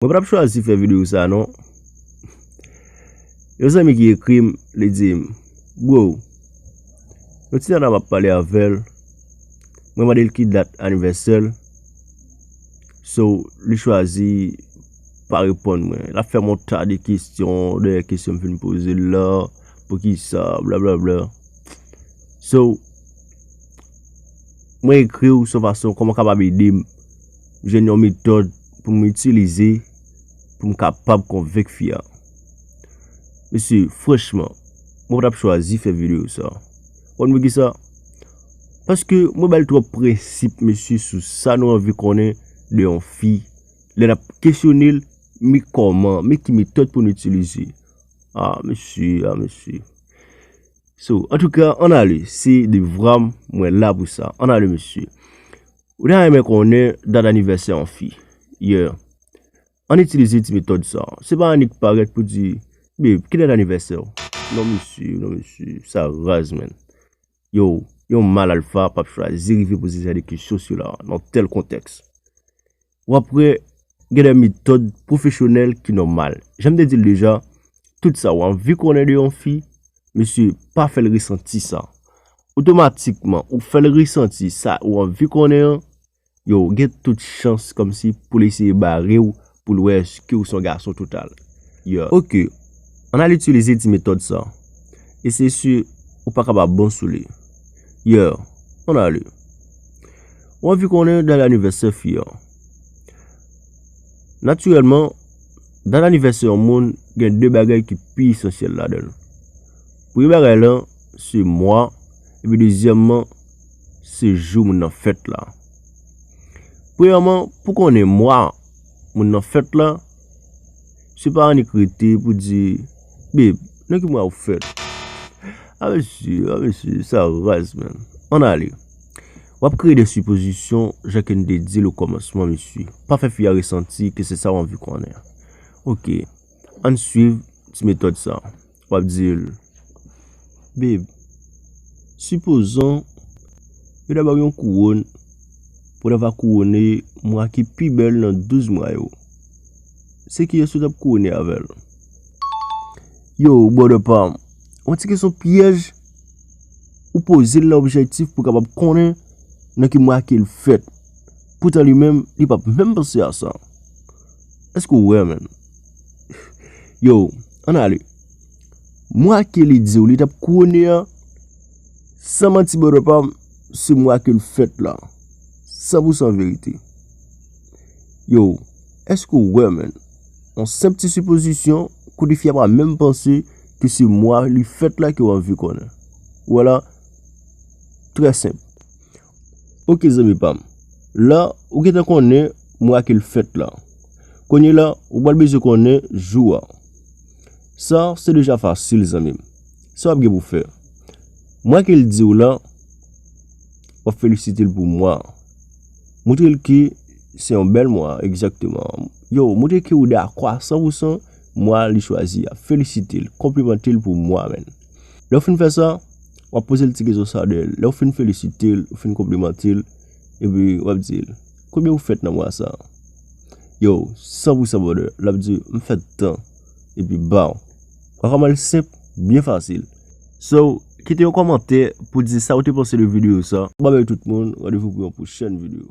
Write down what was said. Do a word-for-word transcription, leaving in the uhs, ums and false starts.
Mwen pa t ap chwazi fè videyo sa non. Yon zanmi ki ekri m, li di m, "Bro, yon ti nana m ap pale avè l. Mwen mande l ki dat anivèsè l. So, li chwazi pa reponn mwen. L ap fè m yon ta de kesyon, dèyè kesyon m fin poze l la, poukisa, blablabla." So, mwen ekri w sou fason kòman w kapab ede m jwenn yon metòd pou m itilize pou m kapab konvenk fi a. Mesye, franchman, mwen pa t ap chwazi fè videyo sa. Ou konn poukisa? Paske mwen ba l twòp prensip, mesye, sou sa nou anvi konnen de yon fi. Lè n ap kesyone l, men kòman, men ki metòd pou n itilize. Ah, mesye, ah, mesye. So, antouka, ann ale. Se devwa m, mwen la pou sa. Ann ale, mesye. Ou ta renmen konnen dat anivèsè yon fi. Yeah. Ann itilize ti metòd sa. Se pa annik parèt pou di, "Babe, ki dat anivèsè w?" Non, mesye, non, mesye. Sa raz, man. Yo, yon mal alfa p ap chwazi rive poze jan de kesyon sila nan tèl kontèks. W ap wè gen de metòd pwofesyonèl ki nòmal. Jan m te di l deja, tout sa w anvi konnen de yon fi, mesye, pa fè l resanti sa. Otomatikman, ou fè l resanti sa ou anvi konnen an, yo, gen tout chans kòmsi pou l eseye bare w, pou l wè èske w se yon gason total. Yeah. Ok, ann al itilize ti metòd sa. E se si ou pa kapab bon sou li. Yeah, ann ale. Ou anvi konnen dat anivèsè fi an. Natirèlman, dat anivèsè yon moun gen de bagay ki pi esansyèl ladan l. Premye bagay lan, se mwa, epi dezyèmman, se jou moun nan fèt la. Premyèman, pou konnen mwa moun nan fèt la, se pa annik rete pou di, "Babe, nan ki mwa ou fèt?" A mesye, a mesye, sa raz, man. Ann ale. W ap kreye de sipozisyon, jan ke n te di l okòmansman, mesye. Pa fè fi a resanti ke se sa w anvi konnen. Ok, ann swiv ti metòd sa. W ap di l, "Babe, sipozon yo ta ba w yon kouwòn pou w ta va kouwone mwa ki pi bèl nan douz mwa yo. Se kiyès ou t ap kouwone avè l?" Yo, brother pa m, yon ti kesyon pyèj ou poze l nan objektif pou w kapab konnen nan ki mwa ke l fèt. Poutan li menm, li p ap menm panse a sa. Èske w wè, man? Yo, ann ale. Mwa ke li di w li t ap kouwone an, san manti, brother pa m, se mwa ke l fèt la. San pou san verite. Yo, èske w wè, man? Yon senp ti sipozisyon, kote fi a pa menm panse ke se mwa li fèt la ke w anvi konnen. Ou wè la, trè senp. Ok, zanmi pa m. La, ou gentan konnen mwa ke l fèt la. Kounye la, ou pral bezwen konnen jou a. Sa, se deja fasil, zanmi m. Sa w ap gen pou fè. Mwa ke l di w la, w ap felisite l pou mwa. Montre l ke se yon bèl mwa, egzakteman. Yo, montre ke ou dakò a san pou san mwa li chwazi a. Felisite l, konplimante l pou mwa, man. Lè w fin fè sa, w ap poze l ti kesyon sa de lè w fin felisite l, ou fin konplimante l, epi w ap di l, "Konbyen ou fèt nan mwa sa a?" Yo, san pou san, brother, l ap di, "M fèt tan," epi baw. W ap wè kòman l senp, byen fasil. So, kite yon kòmantè pou di sa ou te panse de videyo sa. Bye bye tout moun, randevou pou yon pwochèn videyo.